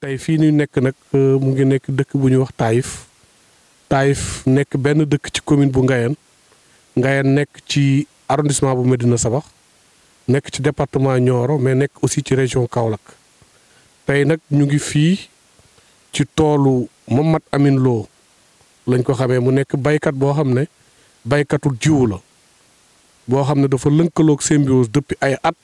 tey fii ñu nekk nag mu ngi nekk dëkk bu ñuy wax Taïf nekk benn dëkk ci commune bu Ngayeen nekk ci arrondissement bu Médina Sabakh nekk ci département Nioro mais nekk aussi ci région Kaolack tey nag ñu ngi fii ci toolu Momath Amine Lo lañ ko xamee mu nekk baykat boo xam ne baykatu jiwu la boo xam ne dafa lënkaloog Symbiose depuis ay at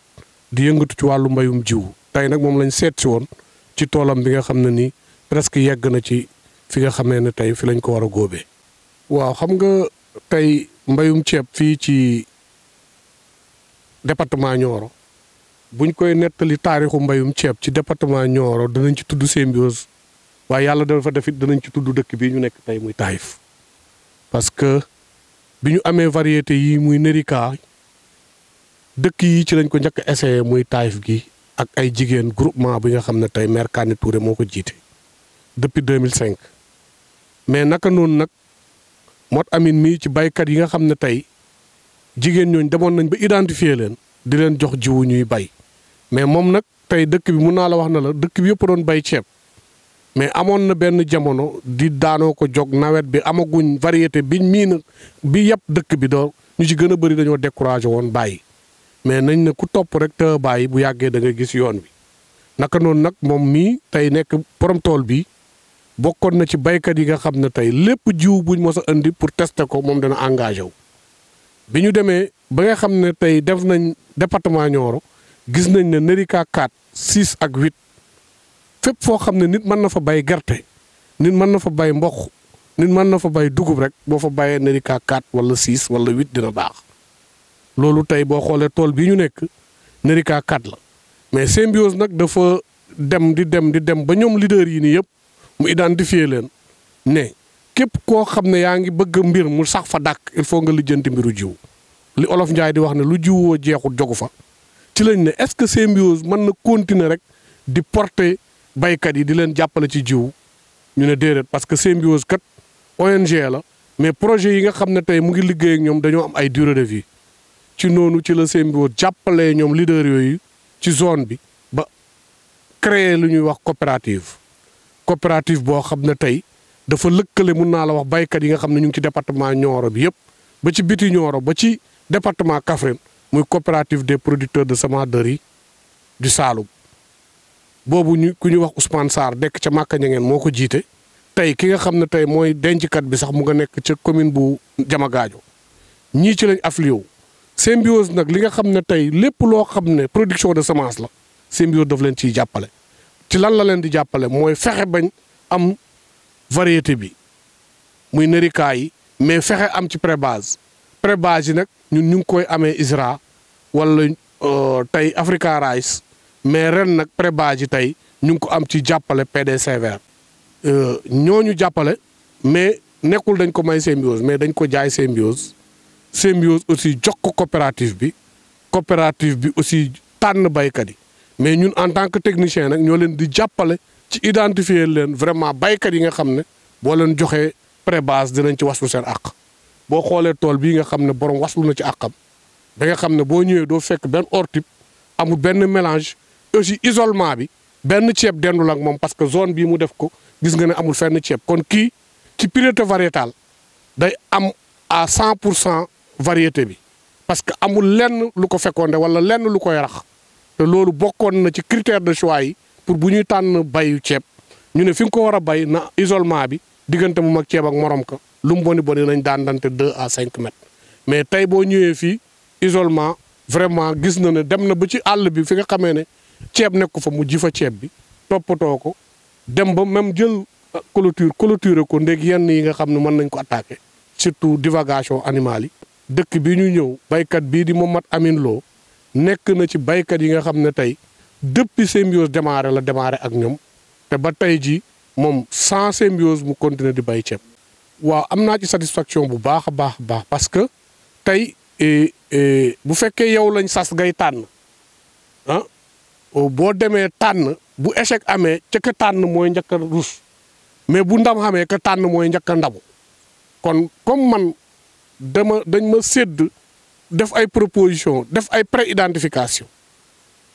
di yëngatu ci wàllu mbayum jiwu tey nag moom lañ seet si woon ci toolam bi nga xam ne nii presque yegg na ci fi nga xamee ne tey fi lañ ko war a góobee. waaw xam nga tey mbayum ceeb fii ci département Nioro buñ koy nettali taarixu mbayum ceeb ci département Nioro danañ ci tudd Symbiose waaye yàlla dafa def it danañ ci tudd dëkk bii ñu nekk tey muy Taïf parce que bi ñu amee variété yi muy Nerica dëkk yi ci lañ ko njëkk a essayé muy Taïf gi ak ay jigéen groupement bi nga xam ne tey maire Kani Touré moo ko jiite depuis 2005 mais naka noonu nag Momath Amine mii ci baykat yi nga xam ne tey jigéen ñooñu demoon nañ ba identifier leen di leen jox jiwu ñuy bay mais moom nag tey dëkk bi mun naa la wax na la dëkk bi yëpp doon bay ceeb mais amoon na benn jamono di daanoo ko jog nawet bi amaguñ variété biñ miin bi yëpp dëkk bi doo ñu ci gën a bëri dañoo découragé woon bàyyi mais nañ ne ku topp rek te bàyyi bu yàggee da nga gis yoon wi naka noonu nag moom mii tey nekk borom tool bi bokkoon na ci baykat yi nga xam ne tey lépp jiw buñ mos a indi pour tester ko moom dana engagé wu. bi ñu demee ba nga xam ne tey def nañ département Nioro gis nañ ne Nerica 4 6 ak 8 fépp foo xam ne nit mën na fa bay gerte nit mën na fa bay mboq nit mën na fa bay dugub rek boo fa bayee Nerica 4 wala 6 wala 8 dina baax. loolu tey boo xoolee tool bii ñu nekk Nerica 4 la mais Symbiose nag dafa dem di dem ba ñoom leader yi nii yëpp mu identifier leen ne képp koo xam ne yaa ngi bëgg mbir mu sax fa dàkk il faut nga lijjanti mbiru jiw li olof Njaay di wax ne lu jiwoo jeexut jogu fa ci lañ ne est-ce que Symbiose mën na continuer rek di porter baykat yi di leen jàppale ci jiw ñu ne déedéet parce que Symbiose kat ONG la mais projet yi nga xam ne tey mu ngi liggéey ak ñoom dañoo am ay durée de vie ci noonu ci la Symbiose jàppalee ñoom leader yooyu ci zone bi ba créer lu ñuy wax coopérative boo xam ne tey dafa lëkkale mun naa la wax baykat yi nga xam ne ñu ngi ci département Nioro bi yëpp ba ci biti Nioro ba ci département Kaffrine muy coopérative des producteurs de semences de riz du Saloum boobu ku ñuy wax Ousmane Sarr dekk ca Maka Ñangeen moo ko jiite tey ki nga xam ne tey mooy denckat bi sax mu nga nekk ca commune bu Diamagaajo ñii ci lañ affilié wu Symbiose nag li nga xam ne tey lépp loo xam ne production de semence la Symbiose daf leen ciy jàppale ci lan la leen di jàppale mooy fexe bañ am variété bi muy Nerica yi mais fexe am ci pré-base yi nag ñun ñu ngi koy amee ISRA wala tey Africa Rice mais ren nag pré-base yi tey ñu ngi ko am ci jàppale PDCVR ñooñu jàppale mais nekkul dañ ko may Symbiose mais dañ ko jaay Symbiose aussi jox ko coopérative bi aussi tànn baykat yi mais ñun en tant que technicien nag ñoo leen di jàppale ci identifier leen vraiment baykat yi nga xam ne boo leen joxee pré-base dinañ ci waslu seen àq boo xoolee tool bii nga xam ne borom waslu na ci àqam da nga xam ne boo ñëwee doo fekk benn hors-type amul benn mélange aussi isolement bi benn ceeb dendul ak moom parce que zone bii mu def ko gis nga ne amul fenn ceeb kon kii ci pureté variétale day am à 100% variété bi parce que amul lenn lu ko fécondé wala lenn lu koy rax te loolu bokkoon na ci critère de choix yi pour bu ñuy tànn bayu ceeb ñu ne fi nga ko war a bay na isolement bi diggante mu mag ceeb ak morom ka lu mu boni nañ daan dante 2 à 5 mètres mais tey boo ñëwee fii isolement vraiment gis na ne dem na ba ci àll bi fi nga xamee ne ceeb nekk fa mu ji fa ceeb bi toppatoo ko dem ba même jël clôturer ko ndéeg yenn yi nga xam ne mën nañ ko attaquer surtout divagation animale yi dëkk bi ñu ñëw baykat bii di Momath Amine Lo nekk na ci baykat yi nga xam ne tey depuis Symbiose démarré ak ñoom te ba tey ji moom sans Symbiose mu continuer di bay ceeb waaw am naa ci satisfaction bu baax a baax parce que tey bu fekkee yow lañ sas ngay tànn boo demee tànn bu échec amee ca ka tànn mooy njëkk a rus mais bu ndam xamee ka tànn mooy njëkk a ndamu kon comme man dañ ma sédd def ay proposition def ay pré-identification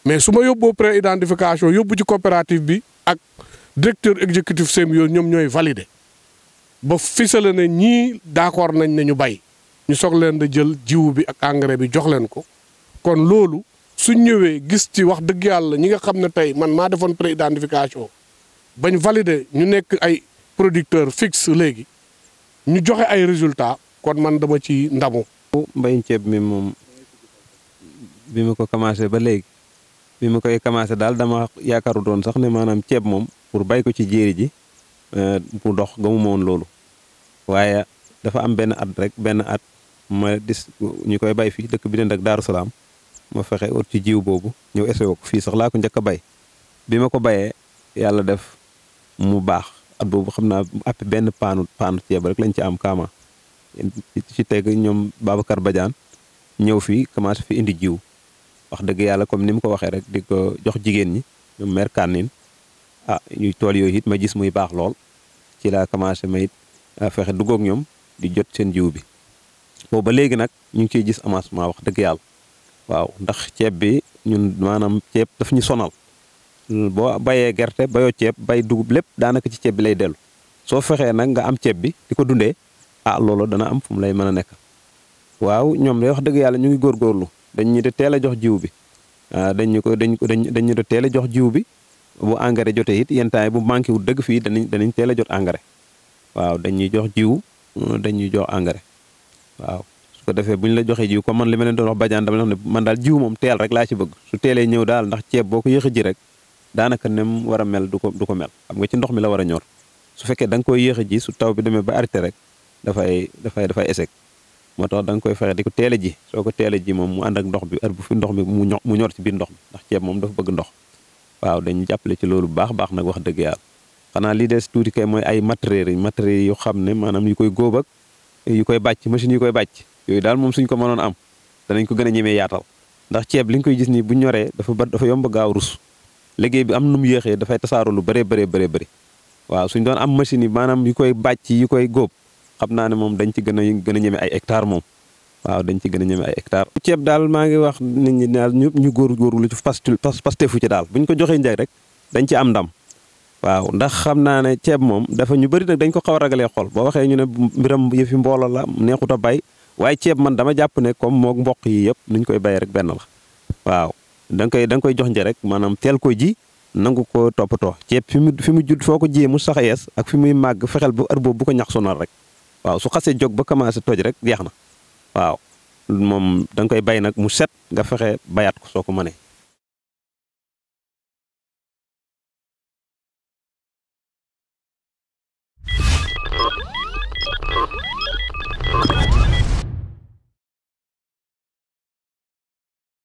mais su ma yóbboo pré-identification yóbbu ci coopérative bi ak directeur exécutif Symbiose ñoom ñooy validé ba fisale ne ñii d'accord nañ ne ñu bay ñu soog leen da jël jiwu bi ak engrais bi jox leen ko. kon loolu suñ ñëwee gis ci wax dëgg yàlla ñi nga xam ne tey man maa defoon pré-identification bañ validé ñu nekk ay producteurs fixe léegi ñu joxe ay résultats kon man dama ci ndamu. mbayum ceeb mi moom bi ma ko commencé ba léegi bi ma koy commencé daal dama yaakaaru doon sax ne maanaam ceeb moom pour bay ko ci jéeri ji pour dox gëmuma woon loolu waaye dafa am benn at ma dis ñu koy bay fii dëkk bi dend ak Daaru Salaam ma fexe ut ci jiw boobu ñëw essayé ko fii sax laa ko njëkk a bay bi ma ko bayee yàlla def mu baax at boobu xam naa app benn paanu ceeb rek lañ ci am kaama ci teg ñoom Babacar Badiane ñëw fii commencé fi indi jiw wax dëgg yàlla comme ni mu ko waxee rek di ko jox jigéen ñi ñoom mère Kanine ñuy tool yooyu it ma gis muy baax lool ci laa commencé ma it fexe dugg ak ñoom di jot seen jiw bi boobu ba léegi nag ñu ngi ciy gis avancement wax dëgg yàlla waaw ndax ceeb bi ñun maanaam ceeb daf ñu sonal boo bayee gerte bayoo ceeb bay dugub lépp daanaka ci ceeb bi lay dellu soo fexee nag nga am ceeb bi di ko dundee loolu dana am fu mu lay mën a nekk waaw ñoom de wax dëgg yàlla ñu ngi góorgóorlu dañ ñu de teel a jox jiw bi dañ ñu de teel a jox jiw bi bu engrais jotee it yenn temps yi bu manqué wu dëgg fii danañ teel a jot engrais waaw dañuy jox jiw dañuy jox engrais waaw su ko defee bu ñu la joxee jiw comme man li ma leen doon wax Badiane dama leen wax ne man daal jiw moom teel rek laa ci bëgg su teelee ñëw daal ndax ceeb boo ko yéex a ji rek daanaka ne mu war a mel du ko mel xam nga ci ndox mi la war a ñor su fekkee da nga koy yéex a ji su taw bi demee ba arrêté rek dafay échec moo tax da nga koy fexe di ko teel a ji soo ko teel a ji moom mu ànd ak ndox bi heure bu fi ndox mi mu ñor ci biir ndox mi ndax ceeb moom dafa bëgg ndox waaw dañu jàppale ci loolu bu baax nag wax dëgg yàlla xanaa li des tuuti kay mooy ay matériels yu xam ne maanaam yu koy góob ak yu koy bàcc machines yu koy bàcc yooyu daal moom suñ ko mënoon am danañ ko gën a ñemee yaatal ndax ceeb li nga koy gis nii bu ñoree dafa yomb gaaw rus liggéey bi am nu mu yéexee dafay tasaaroo lu bëri waaw suñ doon am machines yi maanaam yu koy bàcc yu koy góob xam naa ne moom dañ ci gën a ñeme ay hectares moom waaw dañ ci gën a ñeme ay hectares. ceeb daal maa ngi wax nit ñi daal ñu góorgóorlu ci pastefu ci daal bu ñu ko joxee njëg rek dañ ci am ndam waaw ndax xam naa ne ceeb moom dafa ñu bëri nag dañ ko xaw a ragalee xol boo waxee ñu ne mbiram yëfi mbooloo la neexut a bay waaye ceeb man dama jàpp ne comme moog mboq yi yëpp nuñ koy bayee rek benn la waaw da nga koy jox njëg rek maanaam teel ko ji nangu ko toppatoo ceeb fi mu judd foo ko jiyee mu sax yees ak fi muy màgg fexeel bu heure boobu bu ko ñax sonal rek waaw su xasee jóg ba commencé toj rek jeex na waaw moom da nga koy bay nag mu set nga fexe bayaat ko soo ko mënee